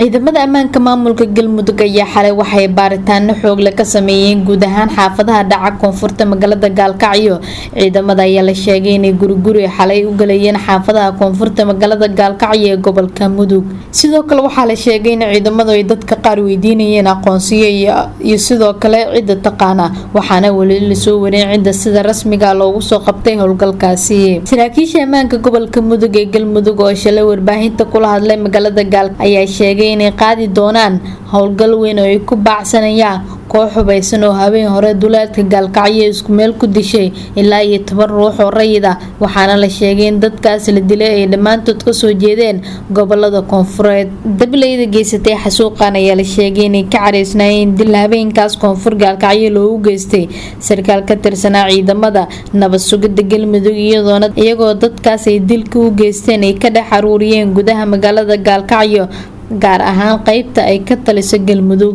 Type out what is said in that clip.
Ciidamada ammaanka maamulka Galmudug ayaa xalay waxay baaritaano xoogle ka sameeyeen guud ahaan xaafadaha dhaca koonfurta magaalada Gaalkacyo. Ciidamada ayaa la sheegay inay guriguri xalay u galayeen xaafadaha koonfurta magaalada Gaalkacyo ee gobolka Mudug. Sidoo kale waxaa la sheegay in ciidamadu ay dadka qaar weydiinayeen aqoonsiyo iyo sidoo kale cidda taqaana, waxaana weli lasoo warin cidda sida rasmiga loogu soo qabtay howlgalkaasi. Saraakiisha ammaanka gobolka Mudug ee Galmudug oo shalay warbaahinta kula hadlay magaalada Gaalkacyo ayaa sheegay inay qaadi doonaan howlgal weyn oo ay ku baacsanayaan koox hubeysan oo habeen hore duleedka Gaalkacyo isku meel ku dishay ilaa iyo 10 ruux oo rayid ah, waxaana la sheegay in dadkaas la dilay ay dhammaantood kasoo jeedeen gobolada koonfureed. Dableyda geysatay xasuuqan ayaa la sheegay inay ka caraysnaayeen dil habeenkaas koonfur Gaalkacyo loogu geystay sarkaal ka tirsanaa ciidamada nabad sugidda Galmudug, iyadoona iyagoo dadkaas ay dilka u geysteen ay ka dhex aruuriyeen gudaha magaalada Gaalkacyo, gaar ahaan qeybta ay ka taliso Galmudug.